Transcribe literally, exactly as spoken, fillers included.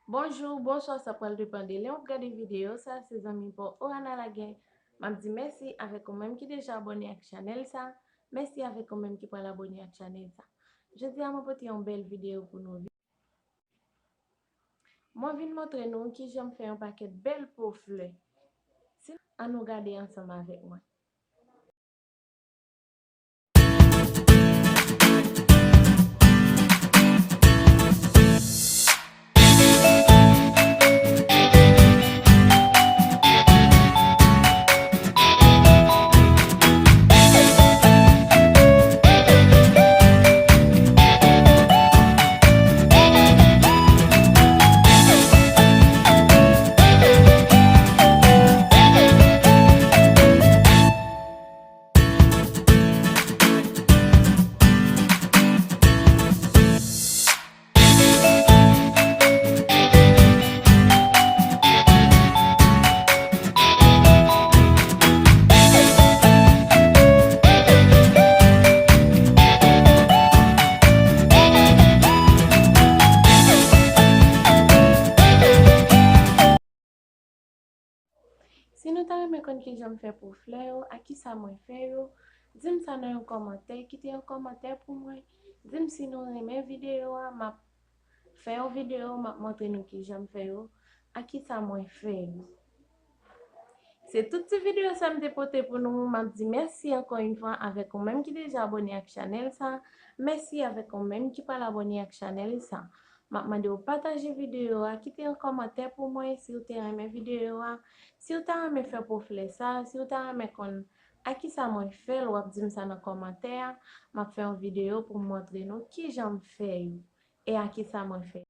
Bonjou, bonswa, sa pral depann de lè w ap gade videyo sa. Se zanmi pa w Ohana Lagè. M ap di mèsi avèk ou menm ki deja abòne ak chanèl sa. Mèsi avèk ou menm ki pral abòne ak chanèl sa. Jodi a, mwen pote yon bèl videyo pou nou. Mwen vin montre nou kijan m fè yon pakèt bèl po flè. Si, ann nou gade ansanm avèk mwen. Si nou ta renmen konn kijan m fè po flè yo, ak kisa mwen fè yo, di m sa nan yon kòmantè, kite yon kòmantè pou mwen. Di m si nou renmen videyo a, m ap fè yon videyo, m ap montre nou kijan m fè yo, ak kisa mwen fè yo. Se tout ti videyo sa m te pote pou nou. M ap di mèsi ankò yon fwa avèk ou menm ki deja abòne ak chanèl sa. Mèsi avèk ou menm ki pral abòne ak chanèl sa. M ap mande w pataje videyo a, kite yon kòmantè pou mwen si w te renmen videyo a, si w ta renmen fè po flè sa, si w ta renmen konn a kisa mwen fè l, w ap di m sa nan kòmantè a. M ap fè yon videyo pou m montre nou kijan m fè yo e a kisa mwen fè.